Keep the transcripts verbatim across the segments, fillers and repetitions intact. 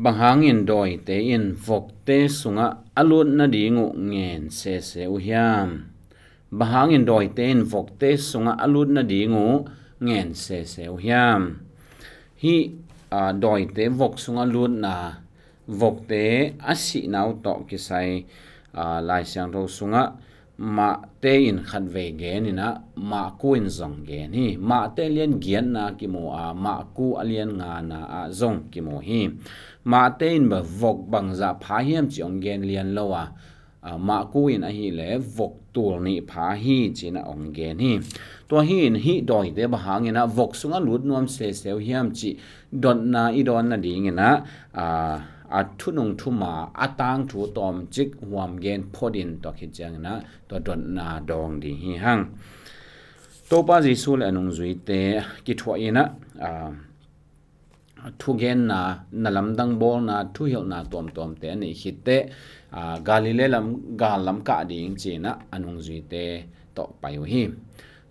Bang hangin dawite in vokte sungah a lut nading uh ngen sese uh hiam? Bang hangin dawite in vokte sungah a lut nading uh ngen sese uh hiam? Hih, aa, dawite vok sungah lutna, vokte a sihna uh tawh kisai, aa, Lai Siangtho sungah Mate in khatvei gen in ah, Marku in zong gen hi. Mate lian giatna kimu a, Marku a lian ngana ah zong kimu hi. Mate in bel vok bangzah pha hiam ci hong gen lian lo a, aa, Marku in ahileh vok tul nih pha hi ci-in ah hong gen hi. Tua hi in hih dawite bang hangin ah vok sungah lut nuam sese uh hiam cih dotna i dawn nadingin ah, aa, a thunung thuma a tangthu tawmcik huam gen phot in, tua khit ciangin ah tua dotna dawng ding hi hang. Topa Jesu le a nungzuite kithuah in ah, aa, thugenna, na lamdang bawlna, thuhilhna tuamtuamte a neih khit teh, aa, Galilee lam, gal lam kah ding ci-in ah a nungzuite tawh pai uh hi.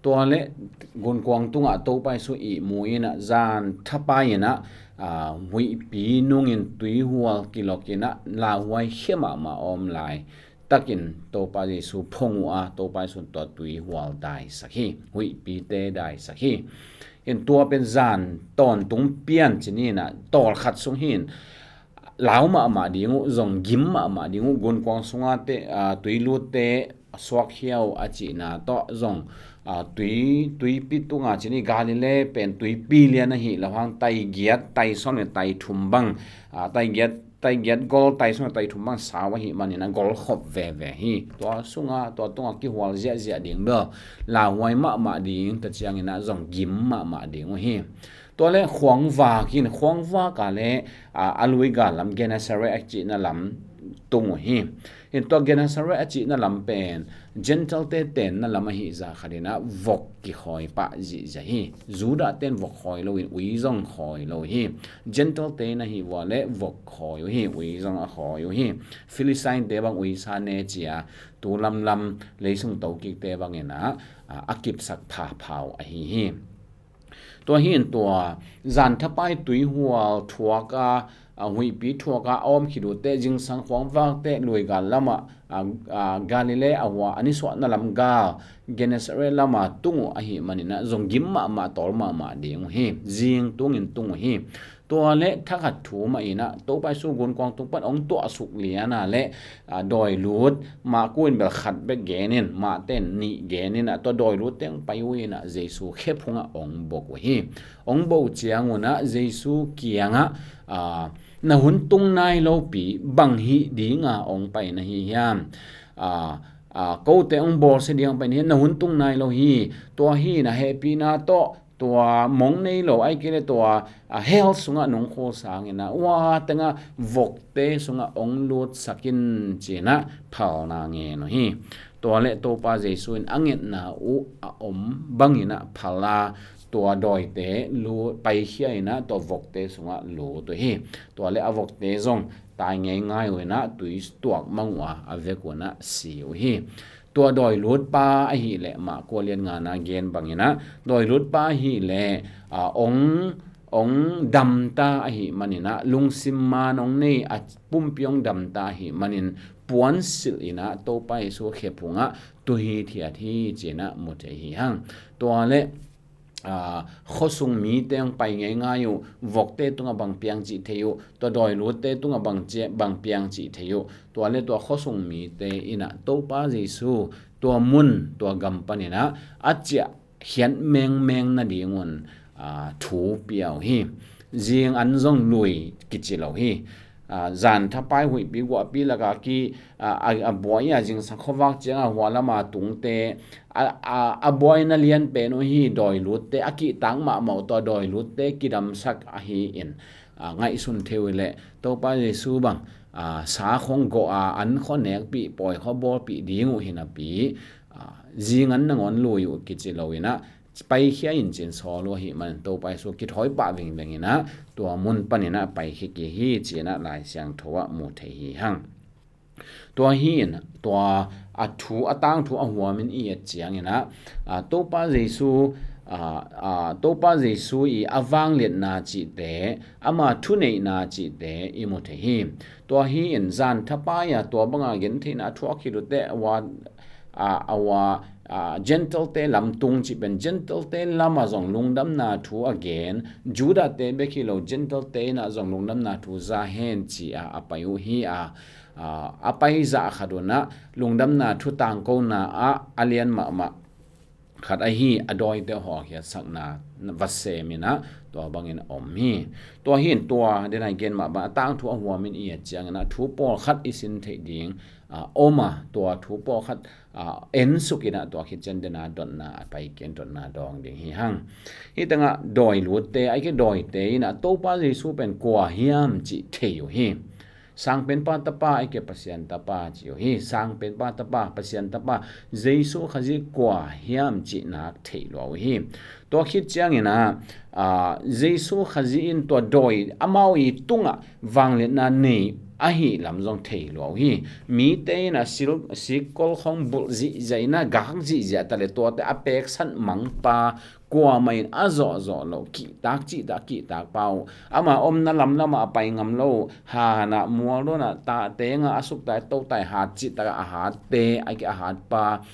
Tua le gunkuang tungah Topa Jesu ihmu in ah zan thapai in ah, aa, huihpi nungin tuihual kilok in ah lauhuai khia mahmah a om lai takin Topa Jesu phong uh a, Topa Jesu in tua tuihual daisak hi, huihpite daisak hi. In tua pen zan tawntung pian ci-in ah tawlkhat sung hi in, lau mahmah ding uh, zong gim mahmah ding uh, gunkuang sungah te, aa, tuilutte suakkhia uh a cihna tawh zong, aa, tui, tuipi tungah ci-in Galilee pen tuipi lian ahi lo hang, tai giat, tai sawm le tai thum bang, aa, tai giat, tai giat gol, tai sawm le tai thum bang sau ahih manin ah gol khop veve hi. Tua sungah, tua tungah kihual ziahziah ding bel lauhuai mahmah ding, tua ciangin ah zong gim mahmah ding uh hi. Tua le khuangvak in, khuangvak a le, aa, a lui gal lam Gennesaret a cihna lam tung uh hi. In tua Gennesaret a cihna lam pen Gentile-te tenna lam ahi zah khat in ah vok kikhawi pah zihziah hi. Judah-te in vok khawi lo in ui zong khawi lo hi. Gentile-te in ahih uh a le vok khawi uh hi, ui zong a khawi uh hi. Philistine-te bang uisa ne ci-a tu lamlam leisung tokikte bangin ah, aa, a kipsak phapha uh ahi hi. Tua hi in tua zan thapai tuihual thuak a, aa, huihpi thuak a a om khit uh teh zingsang khuangvak teh lui gal lamah, aa, aa, Galilee a hua a nisuahna lam gal Gennesaret lamah tung uh ahih manin ah zong gim mahmah, tawl mahmah ding uh hi. Zing tungin tung uh hi. Tua le thakhat thu mah in ah Topa Jesu gunkuang tung pan hong tuahsuk lian a le, aa, dawilut, Marku in bel khat bek gen in, Mate in nih gen in ah tua dawilutte hong pai uh in ah Jesu khe phungah hong bok uh hi. Hong bok uh ciangun ah Jesu kiangah, aa, na hun tung nai lopi bang hih dinga hong pai na hi hiam? Aa, aa, kote hong bawlsia ding hong pai na hi, na hun tung nai lo hi. Tua hi in ah hehpihna tawh tua mong nei lo, ahih kei leh tua, aa, hell sungah nong khul sangin ah, ua tengah vokte sungah hong lutsak in ci-in ah phalna ngen uh hi. Tua le Topa Jesu in a ngetna uh a om bangin ah phal a, tua dawite lu-, paikhia in ah tua vokte sungah lut uh hi. Tua le a vokte zong tai ngeingai uh in ah tui tuak mang uh a, a vek un ah si uh hi. Tua dawilutpa ahih leh Marku a lian ngana gen bangin ah, dawilutpa ahih leh, aa, hong, hong damta ahih manin ah, lungsim maan hong nei, a pumpi hong damta ahih manin puansilh in ah Topa Jesu khe phungah tu hithiat hi ci-in ah mu thei hi hang. Tua le, aa, khuasung mite hong pai ngeingai uh, vokte tungah bang piang cih thei uh, tua dawilutte tungah bang cia-, bang piang cih thei uh. Tua le tua khuasung mite in ah Topa Jesu tua mun, tua gam panin ah a ciah khiat mengmeng nadingun, aa, thu pia uh hi. Zing an zong lui kici lo hi. Aa, zan thapai huihpi guahpi lakah ki, aa, a, a buai a, zingsang khuavak ciangah hua lama tungte, a, a, a buaina lian pen uh hi dawilutte, a kihtak mahmah uh tua dawilutte kidamsak ahi in, aa, ngaihsun thei uh leh Topa Jesu bang, aa, sa khong gawh a, an khaw nekpih, pawi khaw bawlpih ding uh hi napi, aa, zing an nangawn lui uh kici lo in ah, paikhia in ci-in sawl uh ahih manin Topa Jesu kithawi pah vingveng in ah, tua mun panin ah paikhia kik hi ci-in ah Lai Siangtho ah mu thei hi hang. Tua hi in, tua a thu, a tangthu a huamin i et ciangin ah, aa, Topa Jesu, a, a, Topa Jesu i a vangliatna cihte, ama thuneihna cihte i mu thei hi. Tua hi in zan thapai-a tua banga gentheihna a thuak khit uh teh a ua, a, a ua, a, Gentile-te lam tung cih pen Gentile-te lamah zong lungdamna thu a gen, Judah-te bek hi lo Gentile-te innah zong lungdamna thu za hen ci-a a pai uh hi a, a, a pai zah khat unah lungdamna thu tangkona ah a lian mahmah khat ahi a dawite hawlkhiatsakna va sem innah tua bangin a om hi. Tua hi in tua dena i gen mah bang a tangthu a huamin i et cianginah thu pawlkhat i sin theih ding a, om a, tua thu pawlkhat a, ensuk innah tua khit cian dena dotna a pai ken dotna dawng ding hi hang. Hi tengah dawi lutte, aike dawite innah Topa Jesu pen kua hiam cih thei uh hi. Sangpenpa Tapa, aike Pasian Tapa ci uh hi. Sangpenpa Tapa, Pasian Tapa, Jesu Khazih kua hiam cih nak theih lua uh hi. Tua khit cianginah a, Jesu Khazih in tua dawi amau i tungah vangliatna nei ahi lam zong thei lua uh hi. Mite innah sil, sikkol khong bulh zihziah innah gak zihziah ta le tuate a peksan mangpa, kuamah in a zawhzawh loh, kihtak cihtak kihtakpa uh, ama omna lamlamah a pai ngam lo uh, hanah mualdawnah tah tengah a suktai totai hat cihtakah a hatte, aike a hatpa,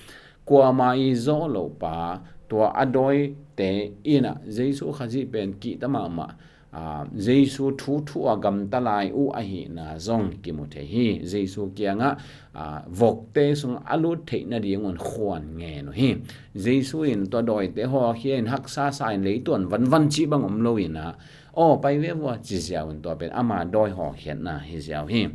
kuamah i zawh lohpa, tua a dawite innah Jesu Khazih pen kihta mahmah, a, Jesu thu thu a gamta lai uh ahihna zong kimu thei hi. Jesu kiangah a, vokte sungah a lut theih nadingun khuan ngen uh hi. Jesu in tua dawite hawlkhia in haksa sa in leituan vanvan cih bang om lo innah, aw pai ve vua ci ziau in tua pen ama dawi hawlkhiatna hi ziau hi.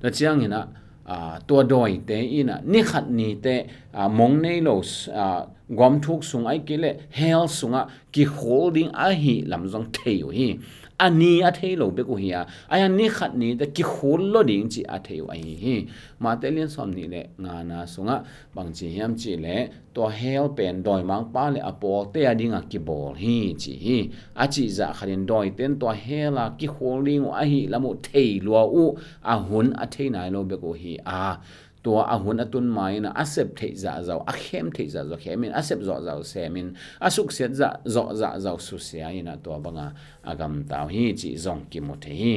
Tua cianginah a, tua dawite innah ni khat nite a, mong nei lo a, gawmthuk sung aike le hell sungah kikhul ding ahi lam zong thei uh hi. A ni a thei lo bek uh hi a, a ni khat nite kikhul lo ding cih a thei uh ahi hi. Mate lian sawm nih le ngana sungah bangci hiam cih le tua hell pen dawimangpa le a pawlte a dinga kibawl hi ci hi. A cihzah khatin dawiten tua hell a kikhul ding uh ahi lam uh thei lua uh, a hun a thei nai lo bek uh hi a, tua a hun a tun ma-in a sep theih zahzah, a khem theih zahzah khemin, a sep zawhzah semin, a suksiat zah zawhzah susia innah tua banga a gamta uh hi cih zong kimu thei hi.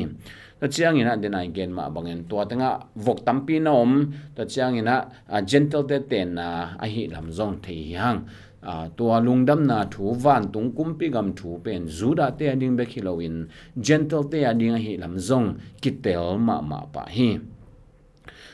Tua cianginah dena i gen mah bangin tua tengah vok tampi na om. Tua cianginah a, Gentile-te tenna ahi lam zong thei hi hang. A, tua lungdamna thu, vantung kumpi gam thu pen Judah-te a ding bek hi loin Gentile-te a ding ahi lam zong kitel mahmah pah hi.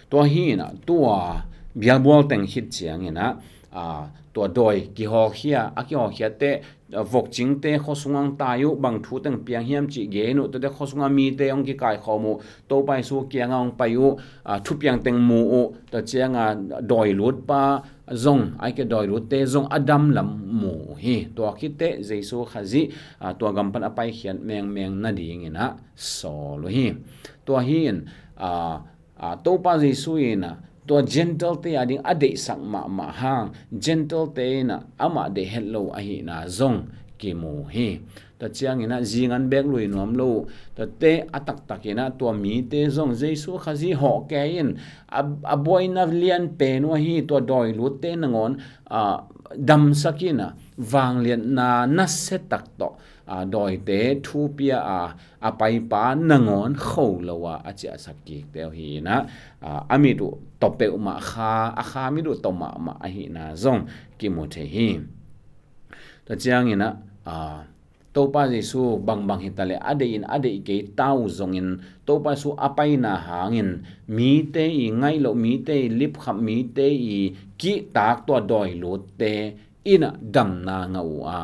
Tua hi inah tua bialbual teng khit cianginah, a, tua dawi kihawkhia, a kihawkhiate, a, vokcingte khuasung ang tai uh, bang thu teng piang hiam cih gen uh, tuate khuasung a mite hong kikaikhawm uh, Topa Jesu kiangah hong pai uh, a, thupiang teng mu uh, tua cianga dawi lutpa zong, aike dawi lutte zong a dam lam mu uh hi. Tua khitteh Jesu Khazih, a, tua gam pan a paikhiat mengmeng nadinginah sawl uh hi. Tua hi in, a, a, Topa Jesu inah tua Gentile-te a ding a deihsak mahmah hang, Gentile-te inah amah deih het lo ahihna zong kimu hi. Tua cianginah zingan bek lui nuam lo uh, tuate a taktakinah tua mite zong Jesu Khazih hawh kei in a, a buaina lian pen uh ahi tua dawi lutte nangawn, a, damsak inah vangliatna nasia tak tawh, a, dawite thupia a, a paipa nangawn kho lo a, a ciahsak kikte uh hi inah, a, a mit uh tawh peuhmah kha, a kha mit uh tawh mahmah ahihna zong kimu thei hi. Tua cianginah, a, Topa Jesu bangbang hitaleh a deih in a deih kei ta uh zongin Topa Jesu a paina hangin mite i ngaih loh, mite i lipkhap, mite i kihtak tua dawi lutte inah damna ngah uh a,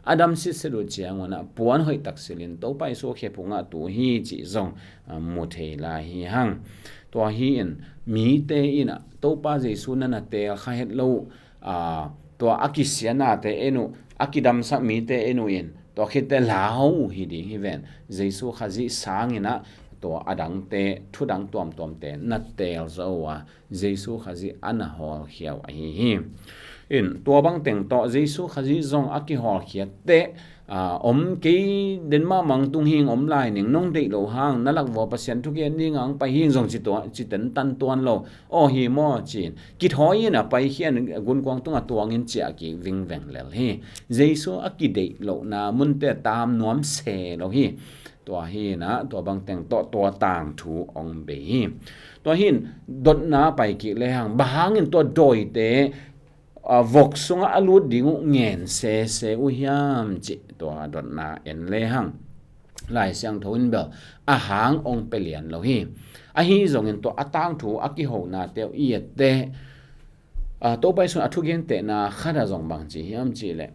a dam sitset uh ciangunah puan hoih tak silhin Topa Jesu khephung ah tu hi cih zong, a, mu thei lai hi hang. Tua hi in mite inah Topa Jesu na na teel kha het lo uh, a, tua a kisianate en uh, a kidamsak mite en uh in tua khitteh lauhuai uh hi ding hi ven. Jesu Khazih sanginah tua a dangte, thudang tuamtuamte na teel zo uh a, Jesu Khazih a na hawlkhia uh ahi hi. In tua bang teng tawh Jesu Khazih zong a kihawlkhiat teh, aa, om kei den mahmah tung hing om lai ning, nong deih loh hang na lak vua Pasian thugen ding ang pai hing zong ci tua, ci tentan tuan lo. Aw hi maw ci-in kithawi in a paikhia in gunkuang tungah tuangin ciah kik vingveng lel hi. Jesu a kideih lohna munte tam nuam se lo hi. Tua hi in ah tua bang teng tawh tua tangthu ong bei hi. Tua hi in dotna pai kik lehang bang hangin tua dawite, aa, vok sungah a lut ding uh ngen sese uh hiam cih tua dotna en lehang Lai Siangtho in bel a hang ong pia lian lo hi. Ahi zongin tua a tangthu a kihonate uh i et teh, aa, Topa Jesu in a thugentehna khat ah zong bang ci hiam cih leh,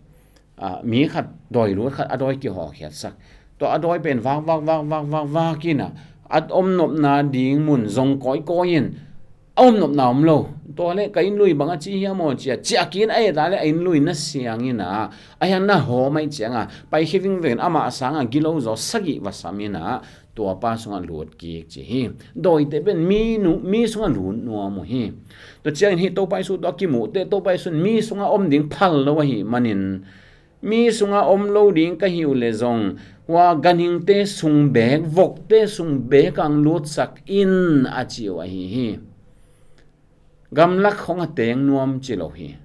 aa, mi khat dawi lut khat a dawi kihawlkhiatsak. Tua a dawi pen vak vak vak vak vak vak in ah a om nopna ding mun zong kawikawi in a om nopna om lo. Tua leh ka inn lui bang a ci hiam aw ci a ciah kik in a et a leh a inn lui na siang in ah a hiang na hawm ahih ciangah paikhia vingveng in amah sangah gilo zaw sagih va sam in ah tua pa sungah lut kik ci hi. Dawite pen mi, nu, mi sungah lut nuam uh hi. Tua ciangin hih Topa Jesu tawh a kimuh teh Topa Jesu in mi sungah om ding phal lo ahih manin mi sungah om lo ding ka hi uh leh zong hua ganhingte sung beek, vokte sung beek ang lutsak in a ci uh ahi hi. Gamlak khawngah teng nuam ci lo hi.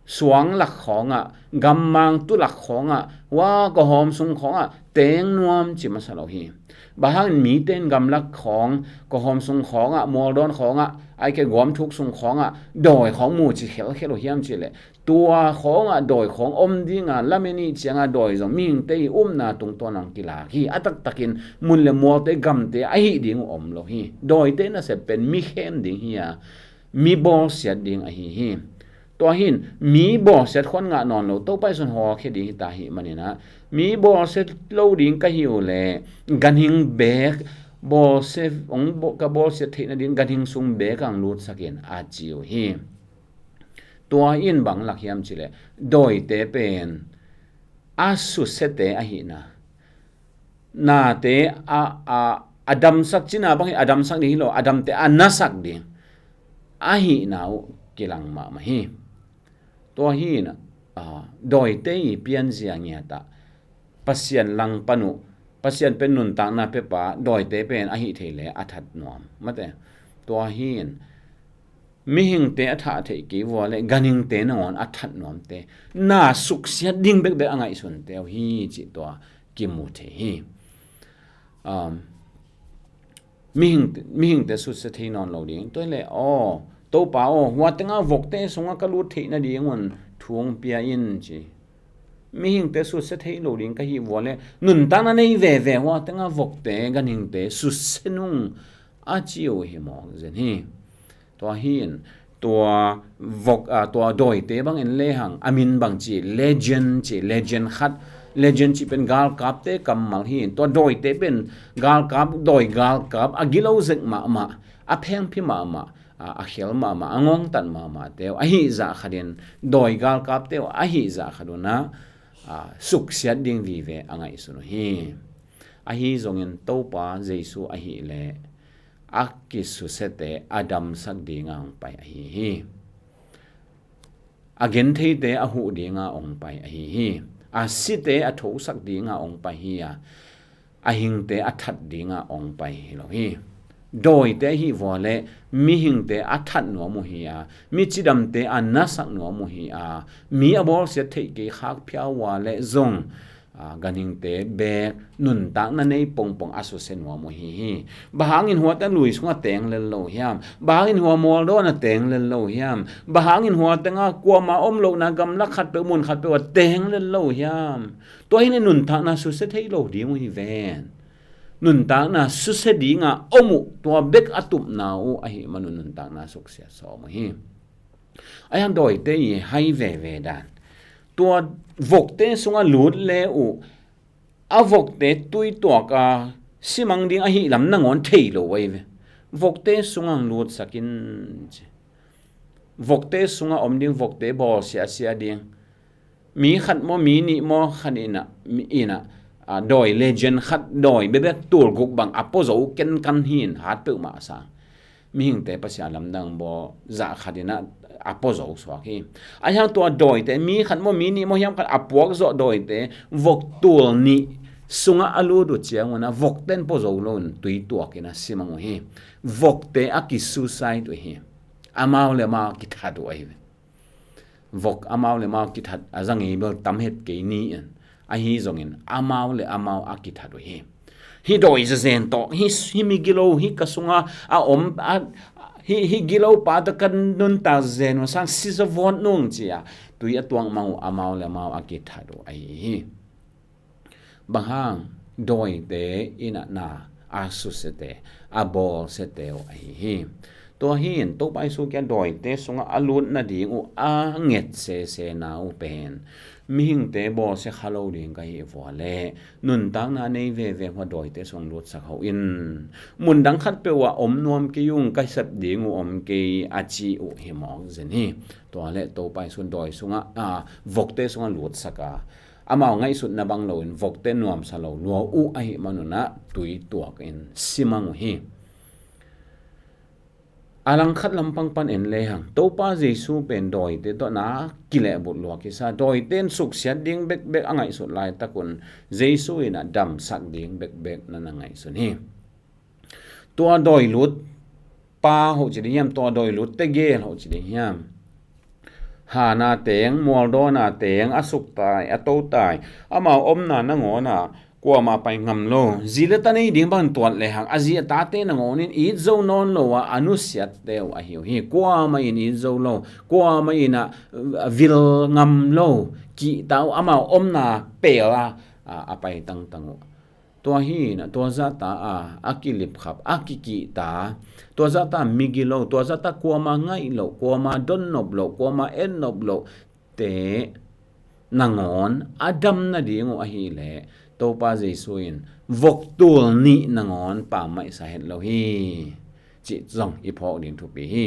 Suang lak khawngah, gammang tu lak khawngah, hua kawhawm sung khawngah teng nuam ci masa lo hi. Bang hangin mite in gamlak khawng, kawhawm sung khawngah, mualdawn khawngah, ahih kei leh guamthuk sung khawngah dawi khawng mu ci khelkhel uh hiam cih leh tua khawngah dawi khawng om dinga lamen ih cianga dawi zong mihingte ih upna tungtawn ang kilak hi. A taktakin mun le mualte gamte ahih ding uh om lo hi. Dawite nasep pen mi khem ding hi a, mi bawlsiat ding ahi hi. Tua hin mi bawlsiat khuan ngah nawn lo Topa Jesu in hawlkhia ding hita ahih manin ah mi bawlsiat lo ding ka hi uh leh ganhing beek bawlsia, ong bawl, ka bawlsiat theih nading ganhing sung beek ang lutsak in a ci uh hi. Tua in bang lak hiam cih leh dawite pen a susiate ahihna, nate a, a, a damsak cihna bang hi, a damsak ding hi lo, a damte a nasak ding ahihna uh kilang mahmah hi. Tua hi in ah, a, dawite ih pianzia ngiat ah Pasian langpan uh, Pasian pen nuntakna piapa, dawite pen ahih theih leh a that nuam. Mate, tua hi in mihingte a thah theih kei vua leh ganhingte nangawn a that nuamte, na suksiat ding bekbek a ngaihsunte uh hi cih tua kimu thei hi. Um, mihing, mihingte susia thei nawn lo ding. Tua hi leh, aw, Topa aw, hua tengah vokte sungah ka lut theih nadingun thu ong pia in ci. Mihingte susia thei lo ding ka hi vua leh nuntakna nei veve hua tengah vokte ganhingte susia nung a ci uh hi mawk zen hi. Tua hi in tua vok, a, tua dawite bang en lehang a min bang ci, legend ci, legend khat, legend ci pen galkapte kammal hi in tua dawite pen galkap, dawi galkap a gilo zek mahmah, a phengphi mahmah, a, a khial mahmah, a ngongtat mahmahte uh ahi zah khatin, dawi galkapte uh ahi zah khat un ah, a, suksiat ding vive a ngaihsun uh hi. Ahi zongin Topa Jesu ahih leh a kisusiate a damsak dinga ong pai ahi hi. A gentheite a huh dinga ong pai ahi hi. A site a thosak dinga ong pai hi a, a hingte a that dinga ong pai hi lo hi. Dawite ahi vua leh mihingte a that nuam uh hi a, mi cidamte a nasak nuam uh hi a, mi a bawlsiat theih kei khak phiau vua leh zong, a, ganhingte beek nuntakna nei pongpong a susia nuam uh hi hi. Bang hangin huate lui sungah teng lel lo hiam? Bang hangin hua mualdawn a teng lel lo hiam? Bang hangin hua tengah kuama om lohna gamlak khatpeuh, mun khatpeuh a teng lel lo hiam? Tua hi in nuntakna susia thei lo ding uh hi ven. Nuntakna susia dinga om uh tua bek a tupna uh ahih man un nuntakna suksiat sawm uh hi. A hiang dawite ih hai veve dan. Tua vokte sungah lut le uh a vokte tui tuak a simang ding ahih lam nangawn thei lo uh ahi ve. Vokte sungah ang lutsak in ci. Vokte sungah om ding, vokte bawlsia sia ding. Mi khat maw, mi nih maw, khat in ah, mi in ah, a, dawi legend khat, dawi bebek tulguk bang a pua zo kenkan hi in hat peuhmah sang. Mihingte Pasian lamdang bawl zah khat in ah, a pua zo suak hi. Ahi hang tua dawite, mi khat maw, mi nih maw hiam khat a puak zawh dawite, vok tul nih sungah a lut uh ciangun ah vokte in pua zo loin tui tuakin a simang uh hi. Vokte a kisuicide uh hi. Amau le amau a kithat uh ahi. Vok amau le amau a kithat a za ngei bel tam het kei ni in. Ahi zongin amau le amau a kithat uh hi. Hih dawi zazen tawh, hih, hih migilo, hih ka sunga a om, a, hih, hih gilo pa tawh ka nuntak zen uh sang si zo vawt nung ci-a tui a tuak mang uh amau le amau a kithat uh ahi hi. Bang hang? Dawite in ah na a susiate, a bawlsiate uh ahi hi. Tua hi in Topa Jesu kiang dawite sungah a lut nading uh a nget sesena uh pen mihingte bawlsia kha lo ding ka hi vua leh nuntakna nei veve hua dawite sung lutsak ho in. Mundang khatpeuh ah om nuam kei ung, ka sep ding uh om kei a ci uh hi mawk zen hi. Tua leh Topa Jesu in dawi sungah, a, vokte sungah lutsak a, amau ngaihsutna bang loin vokte nuamsa lo lua uh ahih manun ah tui tuakin simang uh hi. A langkhat lampang pan en lehang Topa Jesu pen dawite tawh na kilehbut lua kisa, dawite in suksiat ding bekbek a ngaihsut laitakun Jesu in ah damsak ding bekbek na na ngaihsun hi. Tua dawi lut pa hoh ci ding hiam, tua dawi lut tegel hoh ci ding hiam? Hana teng, mualdawna teng, a suktai, a totai, amau omna nangawn ah kuamah pai ngam lo. Zi le ta nei ding bang tuat lehang a zi a tate nangawn in it zo nawn lo a, a nusiatte uh ahi uh hi. Kuamah in it zo lo, kuamah in ah, a, vil ngam lo, kihta uh, amau omna pel a, a, a pai tangtang uh. Tua hi in ah, tua zahta a, a kilipkhap, a kikihta, tua zahta migilo, tua zahta kuamah ngaih loh, kuamah donnop loh, kuamah etnop loh te nangawn a dam nading uh ahih leh Topa Jesu in vok tul nih nangawn pammaihsa het lo hi. Cih zong i phawk ding thupi hi.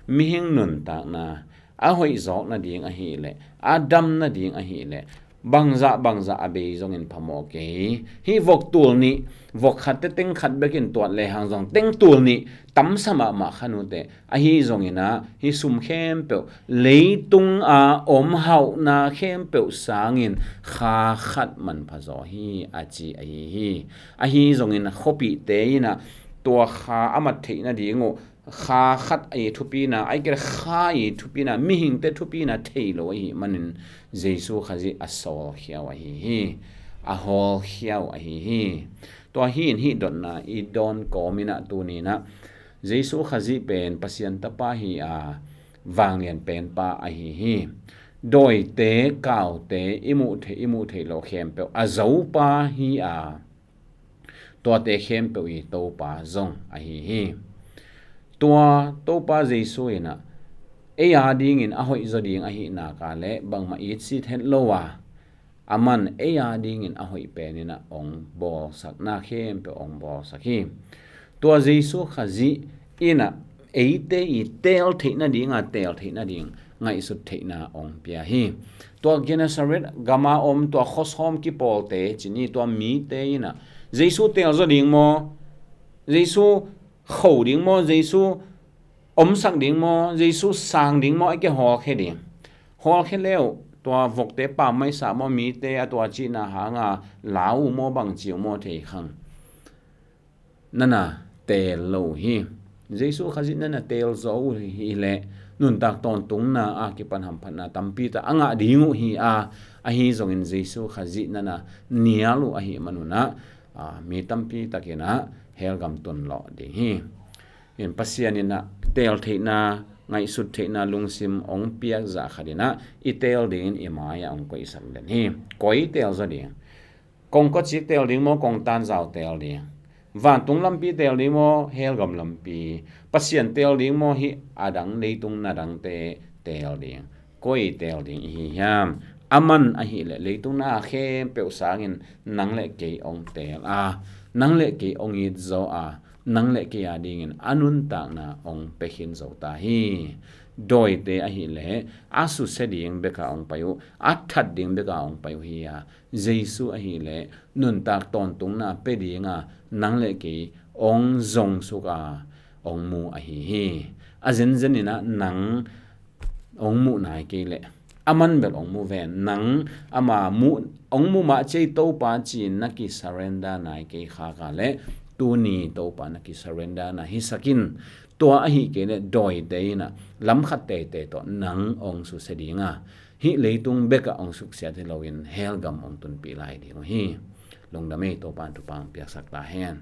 Mihing nuntakna a hoih zawk nading ahih leh, a dam nading ahih leh, bangzah bangzah a bei zongin phamawh kei. Hih vok tul nih, vok khat teh teng khat bekin tuat lehang zong teng tul nih tamsa mahmah kha nu teh. Ahi zongin ah hih sum khempeuh, leitung a om hauhna khempeuh sangin kha khat manpha zaw hi a ci ahi hi. Ahi zongin khuapihte in ah tua kha a mat theih nading uh kha khat a i thupina, ahih kei leh kha i thupina, mihingte thupina thei lo ahih manin Jesu Khazih a sawlkhia uh ahi hi. A hawlkhia uh ahi hi. Tua hi in hih dotna i dawn kawmin ah tuni in ah Jesu Khazih pen Pasian Tapa hi a, vanglian penpa ahi hi. Dawite, kaute, i muh theih, i muh theih loh khempeuh a zopa hi a, tuate khempeuh i Topa zong ahi hi. Tua Topa Jesu in ah ei a dingin a hoih zaw ding ahih nak leh bangmah itsit het lo a, aman ei a dingin a hoih pen in ah hong bawlsak, na khempeuh hong bawlsak hi. Tua Jesu Khazih in ah eite i teel theih nading a, teel theih nading ngaihsut theihna hong pia hi. Tua Gennesaret gama om tua khuasawm kipawlte ci ni, tua mite in ah Jesu teel zaw ding maw? Jesu kho ding maw? Jesu omsak ding maw? Jesu sang ding maw? Ahih kei leh hawlkhia ding. Hawlkhia le uh tua vokte pammaihsa maw, mite a tua cihna hanga lau uh maw, bang ci uh maw thei khang. Nana teel lo uh hi. Jesu Khazih nana teel zaw uh hi leh nuntak tawntungna a kipan hamphatna tampi tak a ngah ding uh hi a, ahi zongin Jesu Khazih nana nial uh ahih manun ah, a, mi tampi takin ah hell gam tun lawh ding hi. In Pasian in ah teel theihna, ngaihsut theihna lungsim hong piak zah khat in ah i teel dingin i mai-ah hong koihsak den hi. Koi teel zaw ding? Kongkawcik teel ding maw, kongtanzau teel ding? Vantung lampi teel ding maw, hell gam lampi? Pasian teel ding maw, hih a dang leitung na dangte teel ding? Koi teel ding i hi hiam? Aman ahih leh leitung na khempeuh sangin nang le kei hong teel a, nang le kei hong it zaw a, nang le kei a dingin a nuntakna hong pia khin zo ta hi. Dawite ahih leh a susia ding bek a hong pai uh, a that ding bek a hong pai uh hi a, Jesu ahih leh nuntak tawntungna pia ding a, nang le kei hong zong suk a, hong mu ahi hi. A zenzen in ah nang hong muh nai kei leh, aman bel hong mu ven, nang ama muh, hong mu mah cei Topa ci-in na ki surrender nai kei khak a leh, tuni Topa na ki surrender na hisak in. Tua ahih kei leh dawite in ah lam khat teitei tawh nang hong susia ding a, hih leitung bek ah hong suksiat hi loin hell gam hong tunpih lai ding uh hi. Lungdam ei, Topa in thupha hong piaksak ta hen.